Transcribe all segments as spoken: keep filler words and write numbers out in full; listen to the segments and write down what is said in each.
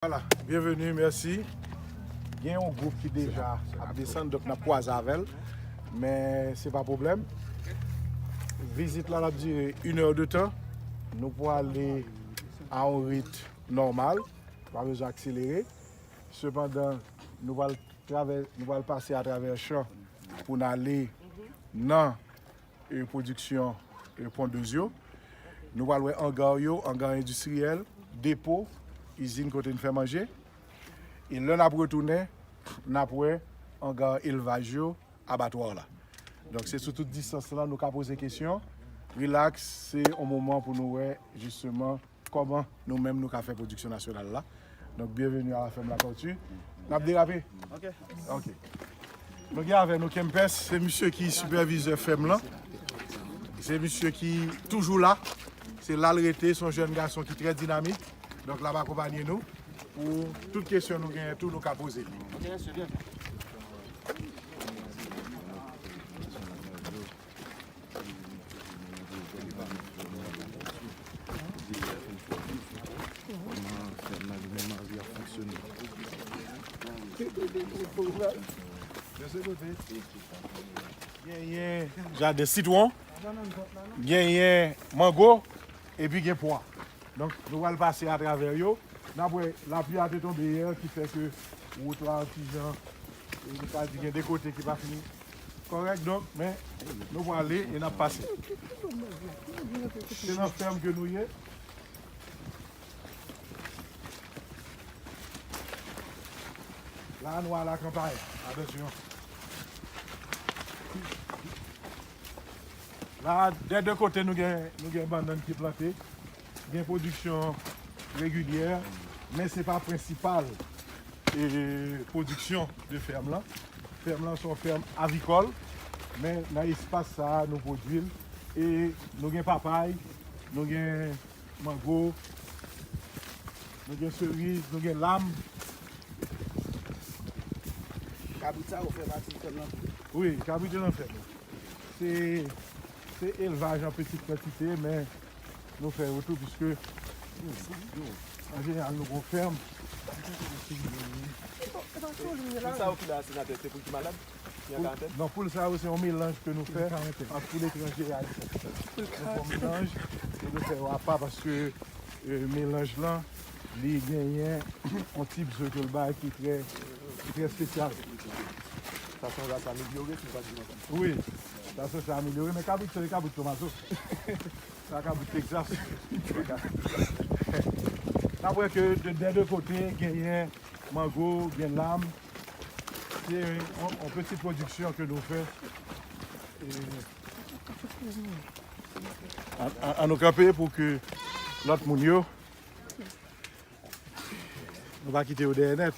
Vwala, byenveni, mèsi. Gen yon gwoup ki deja ap desann, donk n ap kwaze avè l. Men se pa pwoblèm. Vizit la, l ap dire inè de tan. Nou pwale a yon rit nòmal. Pa bezwen akselere. Sepandan, nou pral travè-, nou pral pase atravè chan pou n ale nan e, pwodiksyon, e, pondez yo. Nou pral wè anga yo, anga endistriyèl, depo, izin kote n fè manje. E lè n ap retounen, n ap wè anga elvaj yo, abatwa la. Donk, se sou tout distans lan nou ka poze kesyon. Rilaks, se yon moman pou nou wè, jisteman, kòman nou menm nou ka fè pwodiksyon nasyonal la. Donk, byenveni a la fèm Latortue. N ap derape? Ok. Ok. Nou gen avè nou Kempès, se misye ki sipèvizè fèm lan. Se misye ki toujou la. Se la l rete, se yon jèn gason ki trè dinamik. Donk, l ap akonpanye nou pou tout kesyon nou genyen tou, nou ka poze li. Ok, mesye, byen. Genyen jaden sitwon, genyen mango, epi gen pwa. Donk, nou pral pase atravè yo. N ap wè, lapli a te tonbe yè, ki fè ke wout la yon ti jan, e, nou ka di gen de kote ki pa fin kòrèk, donk, men nou prale e n ap pase. Se nan fèm ke nou ye. La, nou a la kanpay. Atansyon. La, dè de kote, nou gen, nou gen bannann ki plante. Gen pwodiksyon regilyè, men se pa prensipal, e, pwodiksyon de fèm lan. Fèm lan se yon fèm avicole, men nan espas sa a, nou pwodui l. E nou gen papay, nou gen mango, nou gen seriz, nou gen lam. Kabrit sa yo fè pati fèm lan tou? Wi, kabrit yo nan fèm lan. Se, se elvaj an peti kantite, men nou fè yo tou, piske an jeneral nou gon fèm. Poul sa yo ki la, senatè, se poul ki malad? Ki an karantèn? Non, poul sa yo se yon melanj ke nou fè ant poul etranje e ayisyen. Nou fè yon melanj e nou fè yo apa paske, e, melanj lan, li genyen yon tip zo ke l bay ki trè, ki trè espesyal. Sa se yon ras amelyore, si m pa di mantè. Wi, sa se, se amelyore, men kabrit sa, se kabrit Tomazo. Sa kabrit Texas. N ap wè ke de, dè de kote, genyen mango, gen lam. Se yon, yon peti pwodiksyon ke nou fè. E, an, an, an nou kanpe pou ke lòt moun yo, nou pa kite yo dèyè nèt.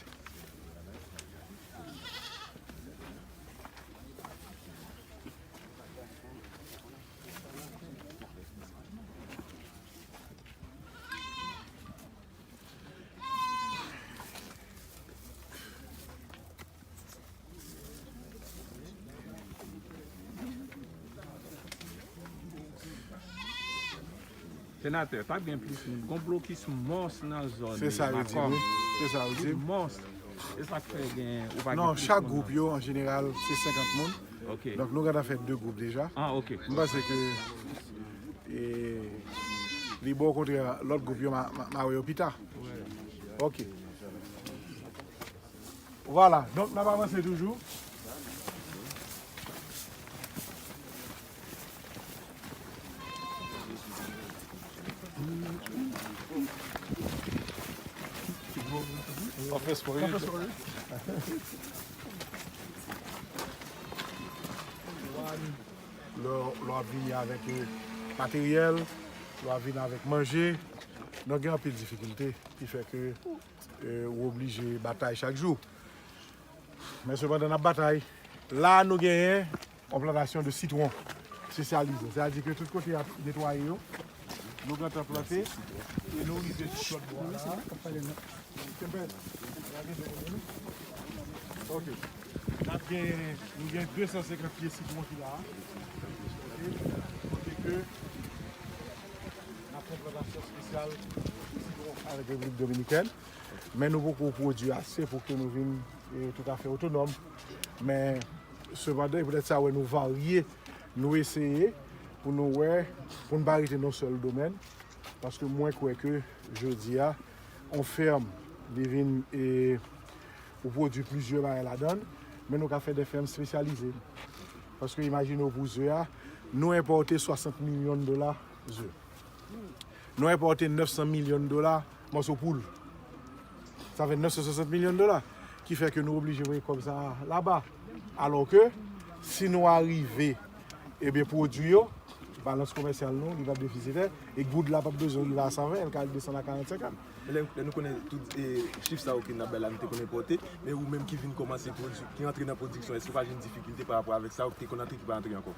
Senatè, t ap gen plis moun. Gon blokis mons nan zòn Makom. Se sa yo di m, wi. Se sa yo di m. Mons. E sa k fè gen, ou pa gen plis moun nan. Non, chak gwoup yo, an jeneral, se senkant moun. Ok. Donk, nou gentan fè de gwoup deja. Ah, ok. M panse ke, e, li bon, okontrè, lòt gwoup yo, m a, m a, m a wè yo pita. Ok. Vwala, donk n ap avanse toujou. Lè, lè w ap vini avèk, e, materyèl, lè w ap vini avèk manje, nou gen anpil difikilte ki fè ke, e, ou oblije batay chak jou. Men sepandan, n ap batay. La, nou genyen yon plantasyon de sitwon espesyalize. Sètadi ke tout kote y ap netwaye yo, nou gentan plante, e nou rive sou lòt bò a la. Kenbe. Ok. N ap gen, nou gen de san senkant pye sitwon ki la a. Ok. Kote ke n ap fè plantasyon espesyal sitwon avèk Repiblik Dominikèn. Men nou poko pwodui ase pou ke nou vin, e, toutafè otonòm. Men, sepandan, e poutèt sa, wè, nou varye, nou eseye pou nou wè, pou n pa rete nan sèl domèn. Paske mwen kwè ke jodi a, on fèm, li vin, e, ou pwodui plizyè bagay ladan l, men nou ka fè de fèm espesyalize. Paske imajine w pou ze a, nou enpòte swasant milyon dola ze. Nou enpòte nèf san milyon dola mòso poul. Sa fè nèf san swasant milyon dola. Ki fè ke nou oblije voye kòb sa a laba. Alò ke, si nou arive, ebyen, pwodui yo, balans komèsyal nou, li p ap defisitè, e goud la p ap bezwen rive a san ven, l ka desann a karant senkant. Lè, lè nou konnen tout, e, chif sa yo ke n ap bay la, nou te konn enpòte, men ou menm ki vin kòmanse pwodui, ki antre nan pwodiksyon, èske w pa jwenn difikilte pa rapò avèk sa, ou te konn antre ki pa antre ankò?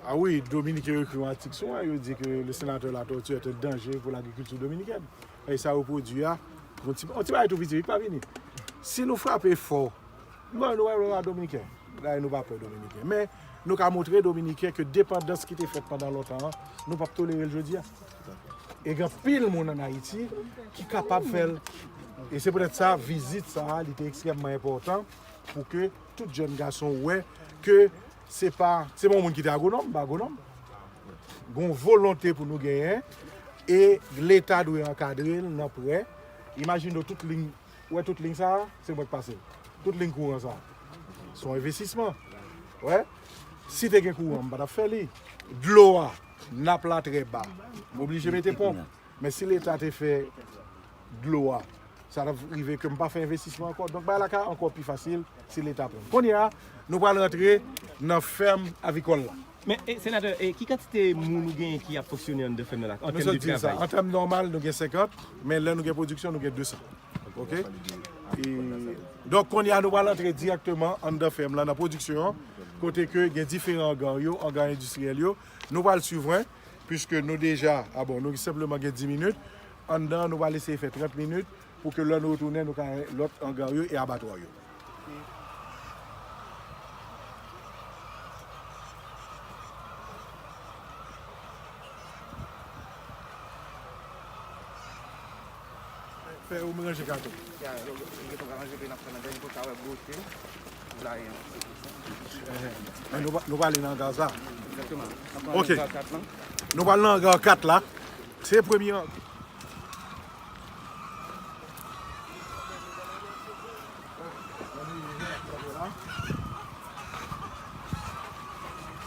Ah wi, Dominiken yo ekri yon atik sou mwen, yo di ke le sénateur Latortue est un danger pour l'agriculture dominicaine. E sa yo pwodui a, yon ti, yon ti bagay tou piti, li pa vini. Si nou frape fò, nou, nou, nou, nou, Dominiken. Dayè, nou pa pè Dominiken. Men, nou ka montre Dominiken ke depandans ki te fèt pandan lontan an, nou p ap tolere l jodi a. E gen anpil moun ann Ayiti ki kapab fè l. E se poutèt sa, vizit sa a, li te ekstrèmman enpòtan pou ke tout jèn gason wè ke se pa, se pa yon moun ki te agwonòm, m pa agwonòm. Gon volonte pou nou genyen, e Leta dwe ankadre l nan prè. Imajine w tout liy, ou wè tout liy sa a, se mwen k pase l. Tout liy kouran sa a. Se yon envestisman. Wè, si te gen kouran, m pa t ap fè li. Dlo a, nap la trè ba. M oblije mete ponp. Men si Leta te fè dlo a, sa t ap rive ke m pa fè envestisman ankò. Donk, bagay la ka ankò pi fasil si Leta pran. Kounye a, nou pral rantre nan fèm avikòl la. Men, e, senatè, e, ki kantite moun ou genyen ki ap fonksyone anndan fèm nan la, an tèm de travay? An tèm nòmal, nou gen senkant, men lè nou gen pwodiksyon, nou gen de san. Oke? E, donk, kounye a, nou pral rantre dirèkteman anndan fèm lan, nan pwodiksyon an, kote ke gen diferan anga yo, anga endistriyèl yo. Nou pral swiv, wi, piske nou deja, a bon, nou senpleman gen dis minit. Anndan, nou pral eseye fè trant minit pou ke lè nou retounen, nou ka wè lòt anga yo e abatwa yo. Fè ou melanje kato. Ya, yo, yo, yo pral ranje, epi n ap fè nan dènye pou ka wè bote poulaye an. Enhen. Men nou pa, nou pral nan anga sa. Egzakteman. N ap pran anga kat lan. Nou pral nan anga kat la. Se premye an.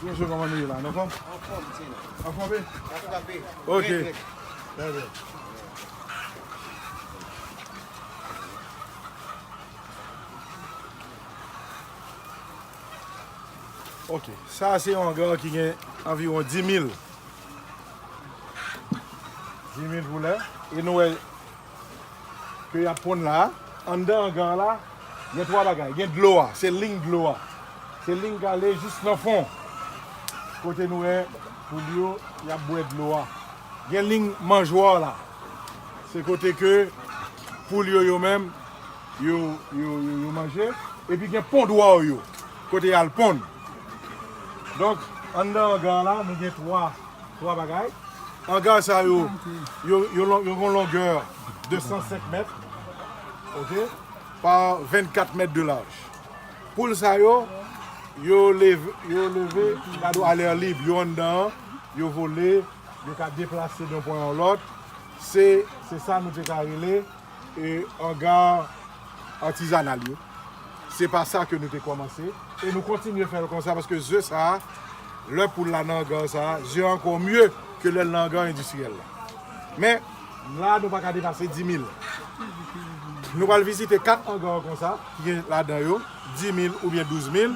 Mesye, kòman nou ye la? Nou anfòm? Anfòm, mesye. Anfòm, wi? N ap frape. Ok. Trè, trè. Trè byen. Ok. Sa a se yon anga ki gen anviwon dis mil. Dis mil poulè. E nou wè ke y ap ponn la a. Anndan anga la, gen twa bagay. Gen dlo a, se liy dlo a. Se liy k ale jis nan fon. Kote nou wè poul yo, y ap bwè dlo a. Gen liy manjwa la. Se kote ke poul yo, yo menm, yo, yo, yo, yo manje. Epi gen pondwa yo, kote y al ponn. Donk, anndan anga la, nou gen twa, twa bagay. Anga sa yo, yo, yo lon-, yo gon longè de san senk mèt, ok, pa vennkat mèt de laj. Poul sa yo, yo leve, yo leve, gade w, alè lib, yo anndan an, yo vole, yo ka deplase de yon pwen a yon lòt. Se, se sa nou te ka rele e, anga atizanal yo. Se pa sa ke nou te kòmanse. E nou kontinye fè l konsa paske ze sa a, lè poul la nan anga sa a, ze a ankò mye ke lè l nan anga endistriyèl la. Men, la, nou pa ka depase dis mil. Nou pral vizite kat anga konsa, ki gen ladan yo dis mil oubyen douz mil.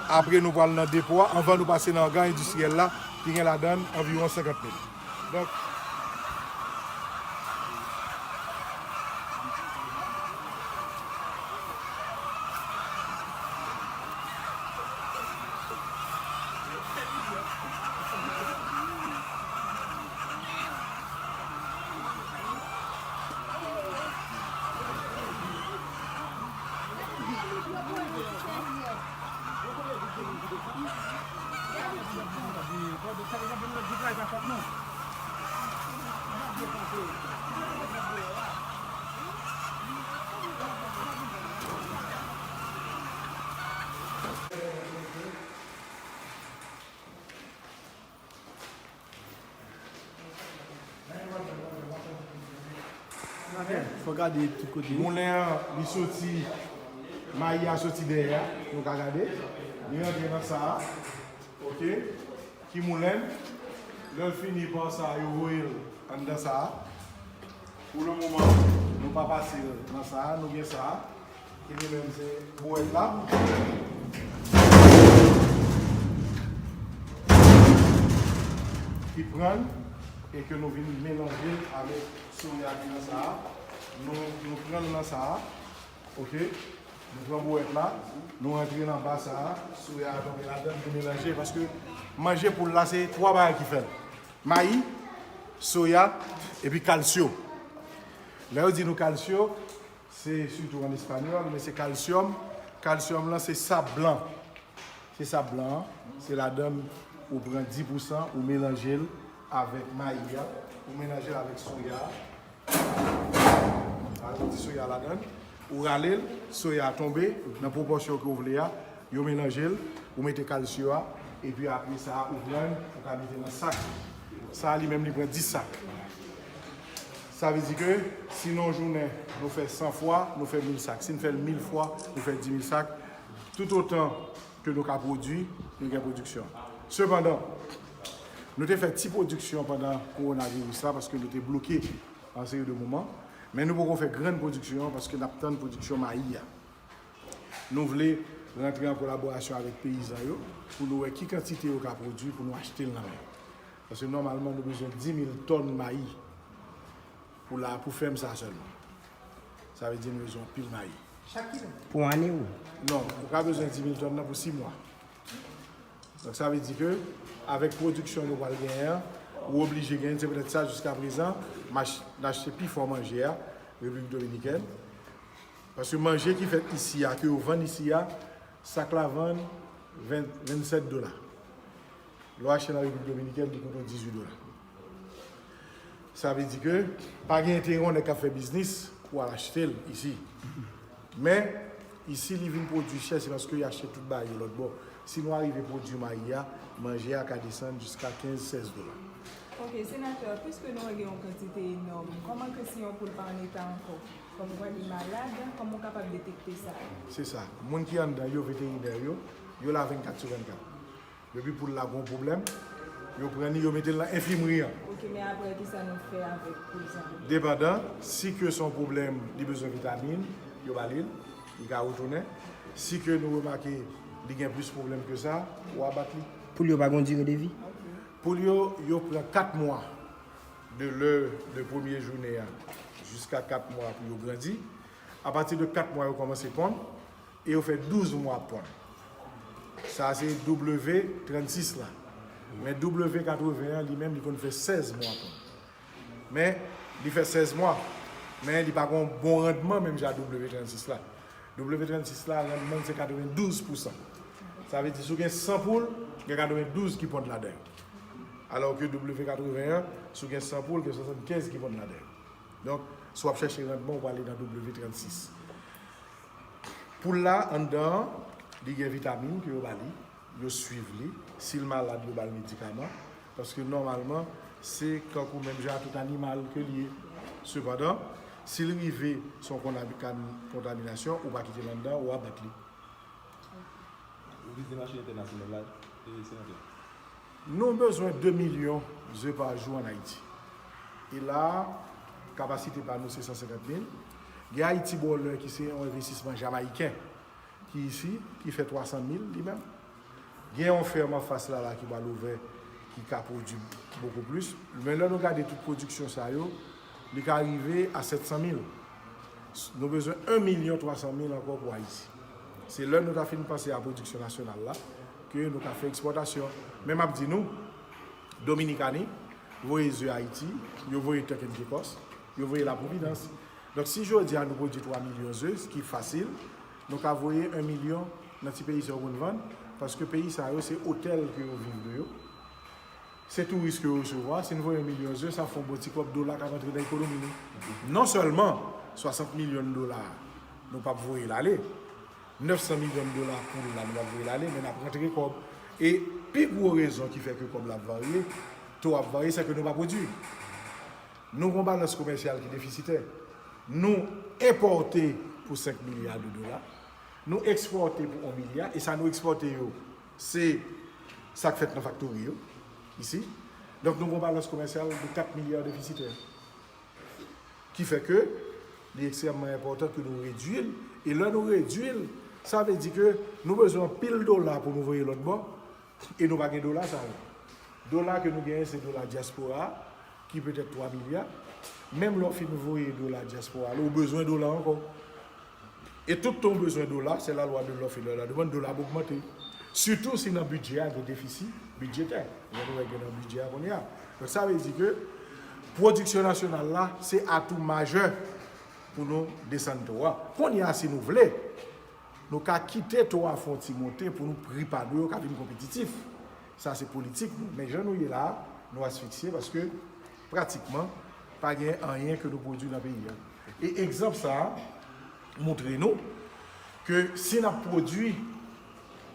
Apre, nou pral nan depo a, anvan nou pase nan anga endistriyèl la, ki gen ladan l anviwon senkant mil. Donk, Fò gade tout kote. Moulen an, li soti, mayi a soti dèyè a, nou ka gade. Li rantre nan sa a, oke, ki moulen. Lè l fini pa sa, yo voye l anndan sa a. Pou le moman, nou pa pase l nan sa a, nou gen sa a. Ki li menm se bouwèt la. Ki pran l e ke nou vin melanje l avèk soya ki nan sa a. Nou, nou pran l nan sa a. Oke? Nou pran bouwèt la. Nou rantre l anba sa a. Soya a tonbe ladan l, nou melanje. Paske manje poul la, se twa bagay ki fè l. Mayi, soya, epi kalsyo. Lè yo di nou kalsyo, se sitou an espanyòl, men se kalsyòm. Kalsyòm lan, se sab blan. Se sab blan an. Se ladan l ou pran dis pousan, ou melanje l avèk mayi a, ou melanje l avèk soya a. Ou ti soya ladan l, ou rale l, soya a tonbe nan pwopòsyon ke w vle a, yo melanje l, ou mete kalsyo a, epi apre sa, ou pran l, ou ka mete nan sak. Sa a li menm, li pran dis sak. Sa vle di ke si nan yon jounen, nou fè san fwa, nou fè mil sak. Si n fè l mil fwa, nou fè dis mil sak. Toutotan ke nou ka pwodui, nou gen pwodiksyon. Sepandan, nou te fè ti pwodiksyon pandan kowonaviris la, paske nou te bloke an seri de moman, men nou poko fè grann pwodiksyon an, paske n ap tann pwodiksyon mayi a. Nou vle rantre an kolaborasyon avèk peyizan yo, pou nou wè ki kantite yo ka pwodui, pou nou achte l nan men yo. Paske nòmalman, nou bezwen dis mil tòn mayi pou la, pou fèm sa sèlman. Sa vle di nou bezwen anpil mayi. Chak kilo? Pou ane ou? Non, ou ka bezwen dis mil tòn nan pou sis mwa. Donk, sa vle di ke avèk pwodiksyon nou pral genyen an, ou oblije genyen, se poutèt sa, jiska prezan, m ach-, n achte pifò manje a Repiblik Dominikèn. Paske manje ki fèt isi a, ke yo vann isi a, sak la vann ven, vennsèt dola. Lè w achte nan Repiblik Dominikèn, li koute w dizuit dola. Sa vle di ke pa gen enterè yon nèg k ap fè biznis pou al achte l isi. Men, isi, li vin pwodui chè, se paske y achte tout bagay yo lòtbò. Si nou arive pwodui mayi a, manje a ka desann jiska kenz, sèz dola. Ok, senatè, piske nou gen yon kantite enòm, kòman ke si yon poul pa an eta ankò? Kòmkwa li malad, kòman w kapab detekte sa? Se sa. Moun ki anndan yo, veterinè yo, yo la vennkat sou vennkat. Depi poul la gon pwoblèm, yo pran li, yo mete l nan enfimri an. Ok, men apre, kisa nou fè avèk poul sa? Depandan, si ke se yon pwoblèm, li bezwen vitamin, yo ba li l, li ka retounen. Si ke nou remake li gen plis pwoblèm ke sa, ou abat li. Poul yo pa gon dire de vi? Poul yo, yo pran kat mwa de lè de premye jounen an jiska kat mwa pou yo grandi. Apati de kat mwa, yo kòmanse ponn. E yo fè douz mwa ap ponn. Sa a se W trannsis la. Men W katreven an, li menm, li konn fè sèz mwa ap ponn. Men, li fè sèz mwa. Men, li pa gen yon bon randman menm jan ak W trannsis la. W trannsis la, randman l se katrevendouz pousan. Sa vle di, si w gen san poul, gen katrevendouz ki ponn ladan yo. Alò ke W katreven an, si w gen san poul, gen swasannkenz ki ponn ladan yo. Donk, si w ap chèche randman, ou prale nan W trannsis. Poul la, anndan an, li gen vitamin ke yo ba li, yo swiv li. Si l malad, yo ba l medikaman. Paske nòmalman, se kankou menm jan ak tout animal ke li ye. Sepandan, si l rive se yon kontaminasyon, ou pa kite l anndan, ou abat li. Ou vize mache entènasyonal la, e senatè? Nou bezwen de milyon ze pa jou ann Ayiti. E la, kapasite pa nou se san senkant mil. Gen Haiti Broiler ki se yon envestisman jamayiken ki isi, ki fè twa san mil li menm. Gen yon fèm anfas la, la ki pral ouvè, ki ka pwodui bokou plis. Men lè nou gade tout pwodiksyon sa yo, li ka rive a sèt san mil. Nou bezwen en milyon twa san mil ankò pou Ayiti. Se lè nou ta fin panse a pwodiksyon nasyonal la, ke nou ka fè ekspòtasyon. Men m ap di nou, Dominikani voye ze Ayiti, yo voye Turk and Caicos, yo voye La Providence. Donk, si jodi a nou pwodui twa milyon ze, ki fasil, nou ka voye en milyon nan ti peyi sa yo konn vann, paske peyi sa yo, se otèl ke yo viv de yo. Se touris ke yo resevwa, si n voye yon milyon ze, sa fè yon bon ti kòb dola k ap antre nan ekonomi nou. Non sèlman swasant milyon dola nou p ap voye l ale, nèf san milyon dola poul la nou p ap voye l ale, men n ap rantre kòb. E pi gwo rezon ki fè ke kòb la ap varye, to ap varye, se ke nou pa pwodui. Nou gen yon balans komèsyal ki defisitè. Nou enpòte pou senk milya de dola, nou ekspòte pou yon milya, e sa nou ekspòte yo, se sa k fèt nan faktori yo, isi. Donk, nou gen yon balans komèsyal de kat milya defisitè. Ki fè ke li ekstrèmman enpòtan ke nou redui l, e lè nou redui l, sa vle di ke nou bezwen anpil dola pou nou voye lòt bò, e nou pa gen dola sa yo. Dola ke nou genyen, se dola dyaspora a, ki petèt twa milya. Menm lè w fin voye dola dyaspora a, ou bezwen dola ankò. E tout tan w bezwen dola, se la lwa de lòf e de la demann, dola ap ogmante. Sitou si nan bidjè a gen defisi bidjetè. Jan nou wè gen nan bidjè a kounye a. Donk, sa vle di ke pwodiksyon nasyonal la, se atou majè pou nou desann to a. Kounye a, si nou vle, nou ka kite to a fè yon ti monte pou nou pri pa nou yo ka vin konpetitif. Sa se politik nou. Men jan nou ye la a, nou asfiksye paske pratikman pa gen anyen ke nou pwodui nan peyi a. E egzanp sa a montre nou ke si n ap pwodui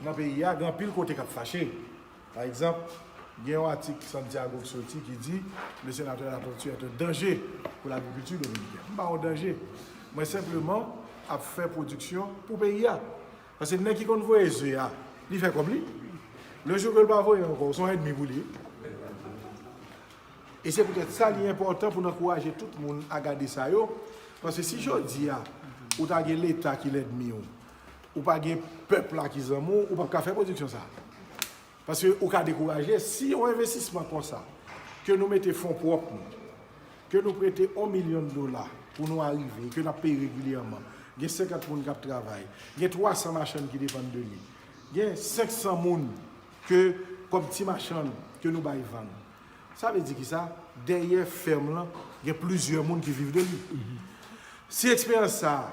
nan peyi a, gen anpil kote k ap fache. Pa egzanp, gen yon atik Santiago ki soti ki di: Le sénateur de la tortue est un danger pour l'agriculture dominicaine. M pa yon danje. Mwen senpleman ap fè pwodiksyon pou peyi a. Paske nèg ki konn voye ze a, li fè kòb li. Le jou ke l pa voye ankò, se yon ènmi pou li. E se poutèt sa li enpòtan pou n ankouraje tout moun a gade sa yo. Paske si jodi a, ou ta gen Leta ki lènmi w, ou pa gen pèp la ki zanmi w, ou p ap ka fè pwodiksyon sa. Paske ou ka dekouraje. Si yon envestisman konsa, ke nou mete fon pwòp nou, ke nou prete yon milyon dola pou nou arive, ke n ap peye regilyèman, gen senkant moun k ap travay, gen twa san machann ki depann de li, gen senk san moun ke, kòm ti machann, ke nou bay vann. Sa vle di ki sa? Dèyè fèm lan, gen plizyè moun ki viv de li. Si eksperyans sa a,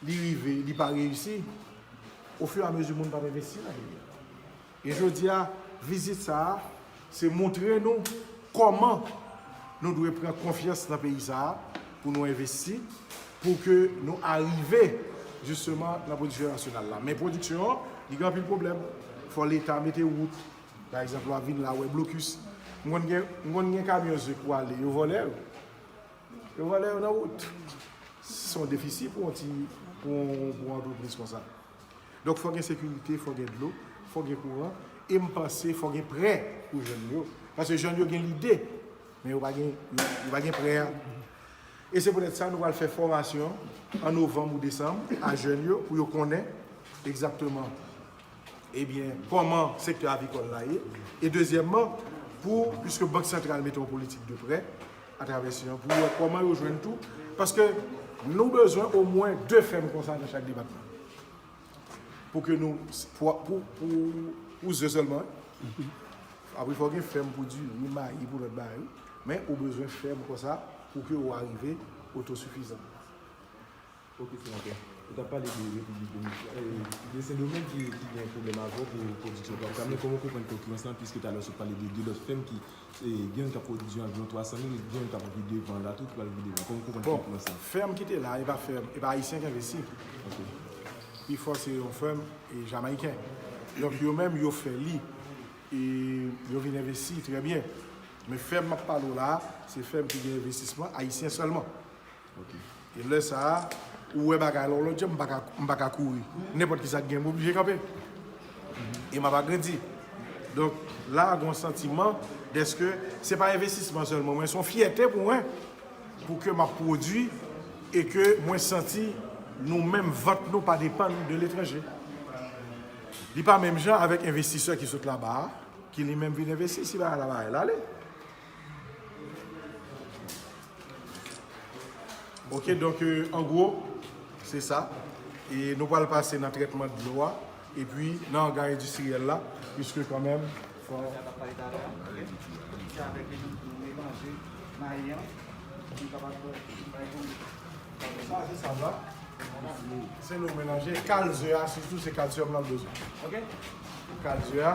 li rive, li pa reyisi, ofiramezi moun p ap envesti nan peyi a. E jodi a, vizit sa a, se montre nou kòman nou dwe pran konfyans nan peyi sa a pou nou envesti, pou ke nou arive jisteman nan pwodiksyon nasyonal la. Men pwodiksyon an, li gen anpil pwoblèm. Fò Leta mete wout. Pa egzanp, w ap vin la, w wè blokis. M konn gen, m konn gen kamyon ze k pwale, yo vòlè yo. Yo vòlè yo nan wout. Se yon defisi pou yon ti, pou yon, pou yon antrepriz konsa. Donk, fò gen sekirite, fò gen dlo, fò gen kouran, e m panse fò gen prè pou jèn yo. Paske jèn yo gen lide, men yo pa gen, yo, yo pa gen prè a. E se poutèt sa nou pral fè fòmasyon an novanm ou desanm a jèn yo pou yo konnen egzakteman, ebyen, kòman sektè avikòl la ye. E dezyèmman, pou, piske Bank Santral mete yon politik de prè atravè siy an, pou yo wè kòman yo jwenn tou. Paske nou bezwen omwen de fèm konsa nan chak depatman. Pou ke nou, pou, pou, pou, pou ze sèlman, wi. Apre, fò gen fèm pou diri, mayi, pou lòt bagay, wi. Men ou bezwen fèm konsa pou ke ou arive otosifizan. Ok, senatè. Ou t ap pale de Repiblik Dominikèn, e, de Sendomeng ki, ki gen pwoblèm avè w pou pwodiksyon twa. Men kòman w konprann konkirans lan, piske talè w sot pale de de lòt fèm ki, e, gen youn k ap pwodui anviwon twa san mil, e gen youn k ap vide van la tou, ki pral vide van. Kòman w konprann konkirans lan? Bon, fèm ki te la, e pa fèm, e pa ayisyen ki envesti. Ok. Pifò se yon fèm, e, jamayiken. Donk, yo menm, yo fè li, e yo vin envesti trè byen. Men fèm m ap pale w la a, se fèm ki gen envestisman ayisyen sèlman. Ok. E lè sa a, ou wè bagay la yon lòt jan, m pa ka, m pa ka kouri. Nenpòt ki sa k gen, m oblije kanpe. E m ap agrandi. Donk, la a, gen yon santiman dèske se pa envestisman sèlman, men se yon fyète pou mwen, pou ke m ap pwodui e ke mwen santi nou menm vant nou pa depann de letranje. Li pa menm jan avèk envestisè ki sot laba a, ki li menm vin envesti si bagay la pa al ale. Ok, donk, euh, an gwo, se sa. E nou pral pase nan trètman dlo a, epi nan anga endistriyèl la, piske kanmenm, fò. Sa ta pale talè a, ok? Se avèk li nou melanje mayi an, pou nou kapab bay konbit. Sa se sab la. Se nou melanje. Kal ze a, sitou se kalsyòm nan bezwen. Ok? Kal ze a.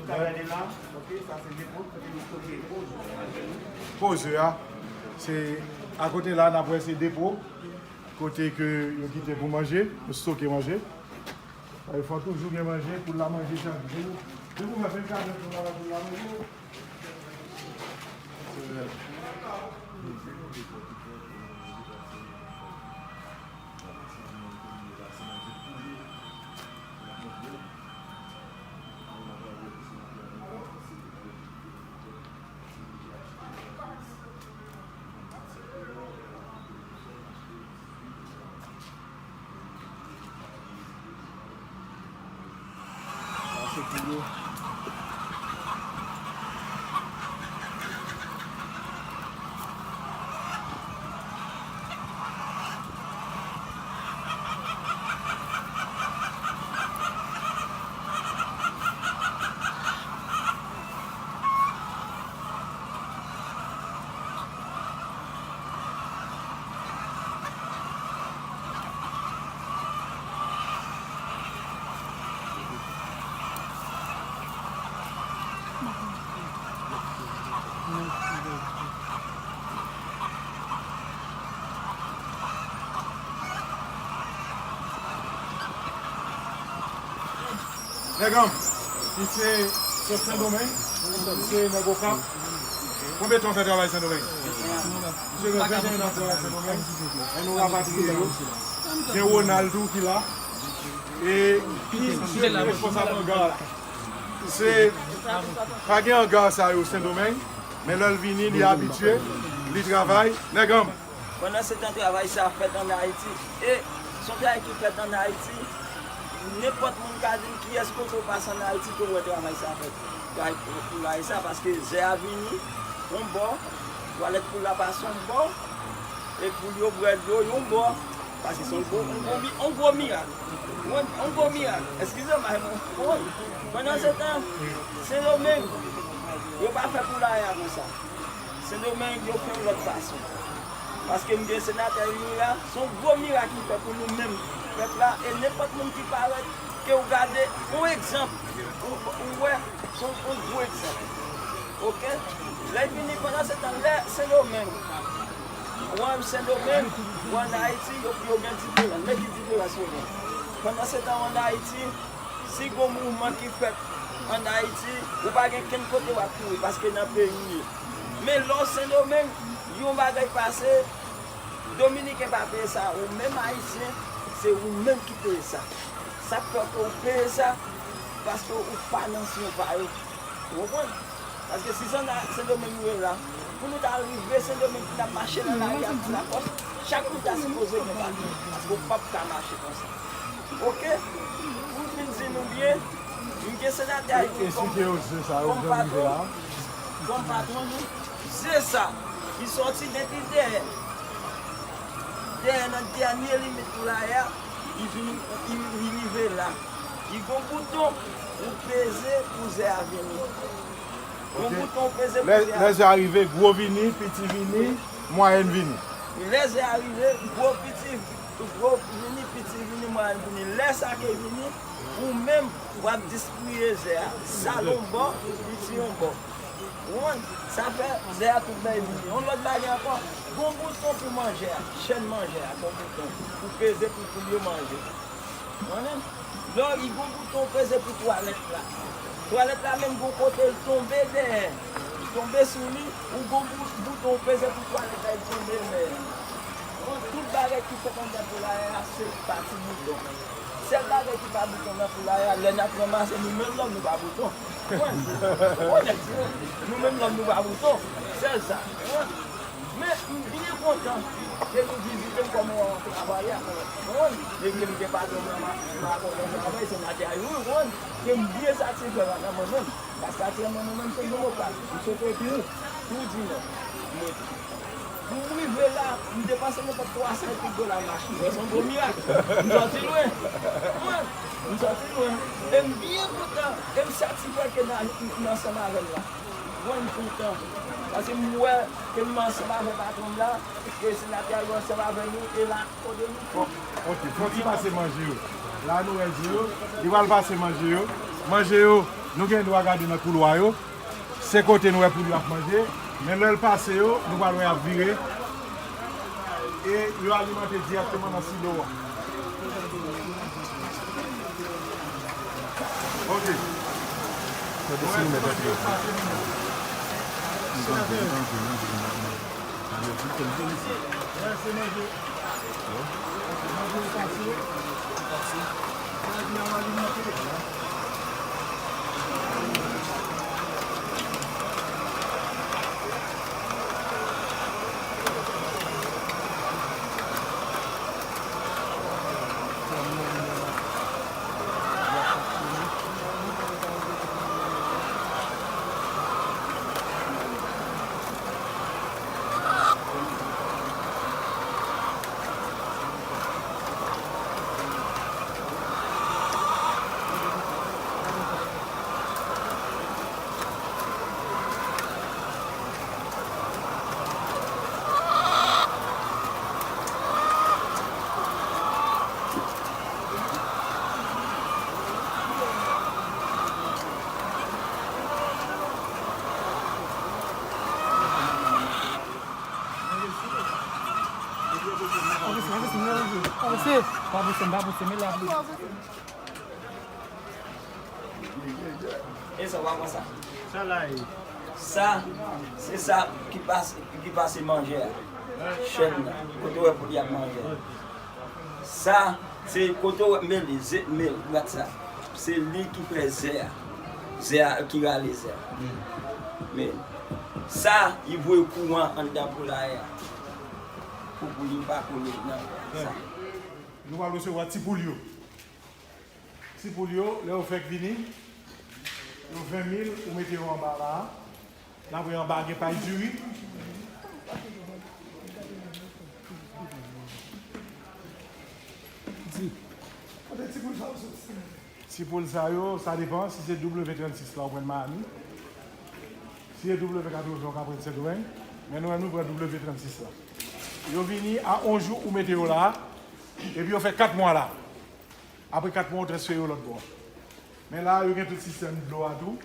Nou ka gade la, ok, sa se depo, kote nou stoke po ze a. Po ze a, se akote la, n ap wè se depo, kote ke yo kite pou manje, yo stoke manje. Sa, fò toujou gen manje, poul la manje chak jou. Depi w fè venkatè, poul la, poul la manje. Se vrè. Nèg an m, li se sot Sendomeng, li se nèg Okap. Konbyen tan w fè travay Sendomeng? Misye gen venteyen an travay Sendomeng, men nou rapatriye yo. Gen Ronald tou ki la. E ki, ki responsab anga a? Se, pa gen anga sa yo Sendomeng, men lè l vini, li abitye, li travay. Nèg an m. Pandan se tan, travay sa ap fèt ann Ayiti. E se yon travay ki fèt ann Ayiti. Nenpòt moun ka di m kiyès kote w pase ann Ayiti ke w wè travay sa fèt. Travay pou, pou travay sa, paske zè a vini yon bò, twalèt poul la pase yon bò, e poul yo bwè dlo yon bò, paske se yon gwo, yon gwo mi-, yon gwo mirak. Yon, yon gwo mirak. Eskize m, mwen, pandan se tan, Sendomeng, yo pa fè poulay a konsa. Sendomeng, yo fè yon lòt fason. Paske m gen senatè vini la, se yon gwo mirak li fè pou nou menm, pèp la, e nenpòt moun ki parèt, ke w gade, yon egzanp, ou, ou wè, se yon, yon gwo egzanp. Oke? Lè l vini, pandan se tan, lè Sendomeng, ou ann Sendomeng, ou ann Ayiti, yo, yo gen diferans. Men ki diferans yo gen? Pandan se tan, ann Ayiti, si gon mouvman ki fèt ann Ayiti, ou pa gen kenn kote w ap kouri, paske nan peyi w ye. Men lè w Sendomeng, yon bagay pase, Dominiken pa peye sa, ou menm Ayisyen, se ou menm ki peye sa. Sa k fè ke w peye sa, paske ou pa nan syon pa yo. Ou konprann? Paske si se nan Sendomeng nou ye la, pou nou ta rive Sendomeng pou n ap mache nan lari ak ti lakòs, chak moun ta sipoze gen patwon. Paske w p ap ka mache konsa. Oke? Pou m fin di nou byen, m gen senatè Ayiti kòm, kòm patwon, kòm patwon nou. Ze sa, li sòti depi dèyè. Dèyè nan dènye limit poulay a, li vin, li, li rive la. Li gon bouton ou peze pou ze a vini. Gon bouton ou peze pou ze a. Lè, lè ze a rive, gwo vini, piti vini, mwayèn vini. Lè ze a rive, gwo, piti, gwo vini, piti vini, mwayèn vini. Lè sa ke vini, ou menm, w ap distribiye ze a. Sal yon bò, piti yon bò. Ou konprann? Sa fè ze a tout bay vini. Yon lòt bagay ankò, gon bouton pou manje a, chèn manje a, gon bouton pou peze pou poul yo manje. Ou konprann? Lò, li gon bouton peze pou twalèt la. Twalèt la menm gon kote l tonbe dèyè. Li tonbe sou li, ou gon bou-, bouton peze pou twalèt la, li tonbe dèyè. Tout bagay ki fèt anndan poulay la, se pa ti bouton. Sèl bagay ki pa bouton nan poulay la, lè n ap ranmase, nou menm lòm nou pa bouton. Konprann? Onèt, nou menm lòm nou pa bouton. Sèl sa. Konprann? Men, m byen kontan ke nou vizite m kòm yon travayè. Konprann? E ke m gen patwon mwen, m a, m a kontan travay, se matè a yo, konprann? Ke m byen satisfè nan mwen menm. Paske aktyèlman, mwen menm, se Demokrat. M sot Epi, tou di non. M rete. Pou m rive la, m depanse nenpòt twa san epi dola machin. Se yon gwo mirak. M sòti lwen. Mwen, m sòti lwen. E m byen kontan. E m satisfè ke n a, n ansanm avè m la. Mwen, m kontan. Paske m wè ke m ansanm avè patwon m la, ke senatè a yo ansanm avè nou, e la, kote nou. Bon, oke, fò ti pase manje yo. La, nou wè je yo. Li pral pase manje yo. Manje yo, nou gen dwa gade nan koulwa yo. Se kote nou wè poul yo ap manje, men lè l pase yo, nou pral wè y ap vire. E yo alimante dirèkteman nan silo a. Oke. Gade si nou mèt antre. Manje, manje, manje, manje. Manje, manje, manje. Pouse. Pa pouse, m pa pouse, men la. E sa, w ap wè sa. Sa la e. Sa, se sa ki pase, ki pase manje a. Chèn nan. Kote w wè poul y ap manje a. Sa, se kote w wè mele, ze, mele, gad sa. Se li ki fè ze a. Ze a, ki rale ze a. Men, sa, li voye kouran anndan poulaye a. Pou poul yo pa kole nan sa. Nou pral resevwa ti poul yo. Ti poul yo, lè yo fèk vini, yo ven mil, ou mete yo anba la a. N ap wè anba gen pay diri. Kote ti poul sa yo soti? Ti poul sa yo, sa depann, si se W trannsis la, ou pran Miami. Si se W katreven, ou ka pran Sendomeng. Men nou menm, nou pran W trannsis la. Yo vini a on jou, ou mete yo la a, epi yo fè kat mwa la. Apre kat mwa, ou transfere yo lòt bò. Men la, yo gen tout sistèm dlo a tou.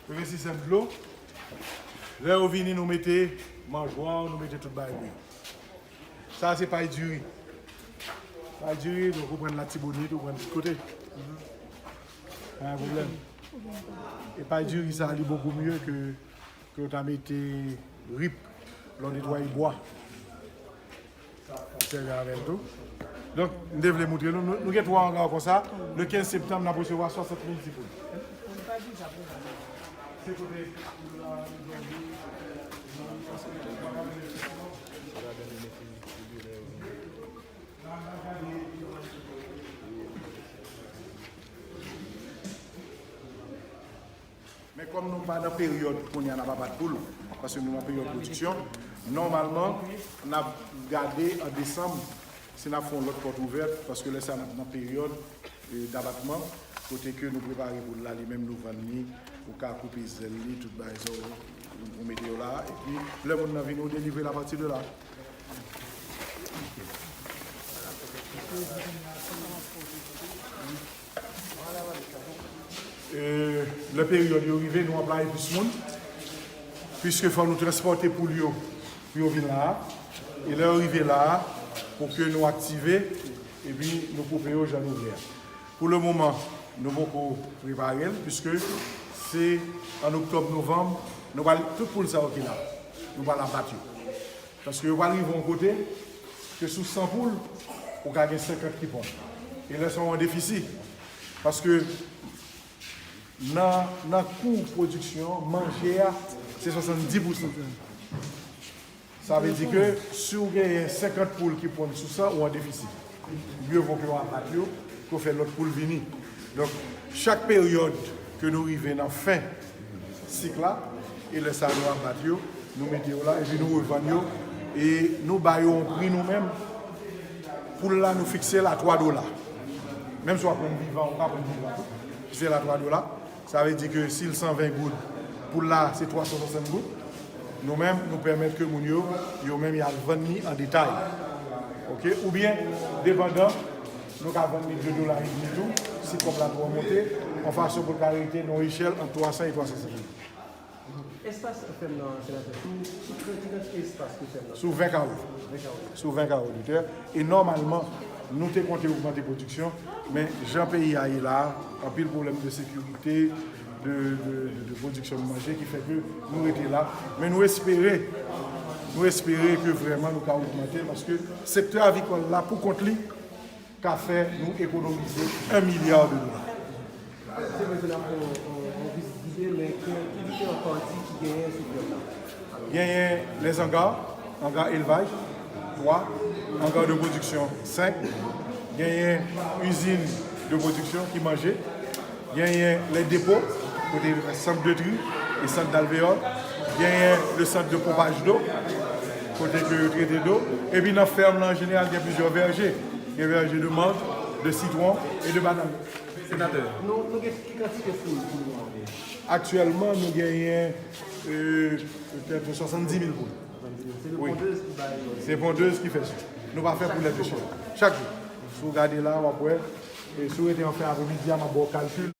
Yo gen sistèm dlo. Lè yo vini, nou mete manjwa, nou mete tout bagay pou yo. Sa, se pay diri. Pay diri, donk, ou pran Latibonit, ou pran tout kote. Pa gen pwoblèm. E pay diri sa, li bokou mye ke, ke w ta mete rip lè w netwaye bwa. Sèvi avè l tou. Donk, m te vle moutre nou, nou, nou gen twa anga konsa. Le kenz septanm, n ap resevwa swasant mil ti poul. Se kote Men kòm nou pa nan peryòd kounye a n ap abat poul, paske nou nan peryòd pwodiksyon, nòmalman, n ap gade an desanm si n ap fè yon lòt pòt ouvè, paske lè sa a n ap nan peryòd, e, dabatman, kote ke nou prepare poul la, li menm nou vann li, ou ka koupe zèl li, tout bagay sa yo, ou mete yo la, epi lè moun nan vini, ou delivre l apati de la. E, lè peryòd yo rive, nou anplwaye plis moun, piske fò nou transpòte poul yo pou yo vin la a. E lè yo rive la a, pou ke nou aktive, epi nou koupe yo jan nou vle a. Pou le moman, nou poko prepare l, piske se an oktòb, novanm, nou pral, tout poul sa yo ki la, nou pral abat yo. Paske yo pral rive yon kote ke sou san poul, ou ka gen senkant ki ponn. E lè sa w an defisi. Paske nan, nan kou pwodiksyon, manje a, se swasanndis pousan. Sa vle di ke si w genyen senkant poul ki ponn sou san, ou an defisi. Mye vo ke w abat yo, ke w fè lòt poul vini. Donk, chak peryòd ke nou rive nan fen sik la, e lè sa a nou abat yo, nou mete yo la, epi nou revann yo, e nou ba yo yon pri nou menm. Poul la, nou fikse l a twa dola. Menm si w ap pran vivan, ou ka pran vivan tou. Fikse l a twa dola. Sa vle di ke si l san ven goud, poul la se twa san swasant goud. Nou menm, nou pèmèt ke moun yo, yo menm y al vann li an detay. Oke? Oubyen, depandan, nou ka vann li de dola edmi tou, si kòb la twò monte, an fason pou l ka rete nan yon echèl ant twa san e twa san senk goud. Espas fèm nan, senatè, sou, sou ki kantite espas ke fèm nan? Sou ven kawo. Ven kawo. Sou ven kawo de tè. E nòmalman, nou te konte ogmante pwodiksyon, men jan peyi a ye la a, anpil pwoblèm de sekirite, de, de, de, de pwodiksyon manje ki fè ke nou rete la. Men nou espere, nou espere ke vrèman nou ka ogmante, paske sektè avikòl la, pou kont li, ka fè nou ekonomize yon milya de dola. Se vre ke n ap fè yon, yon, yon vizit gide, men ki, ki diferan pati ki genyen sou fèm nan? Genyen lè zanga, anga elvaj, twa, anga de pwodiksyon, senk, genyen izin de pwodiksyon ki manje, genyen lè depo, kote yo fè sant de tri e sant dalveyòl, genyen le sant de ponpaj dlo, kote ke yo trete dlo, epi nan fèm nan an jeneral gen plizyè vèje, gen vèje de mant, de sitwon e de banann. Senatè, nou, nou gen ki kantite poul pou le moman? Aktyèlman, nou genyen, euh, petèt swasanndiz mil poul. Swasanndiz mil. Se le pondez ki bay. Se pondez ki fè sa. Nou pa fè poulèt de chè. Chak jou. Si w gade la, w ap wè. E si w rete an fen apremidi a, m ap ba w kalkil.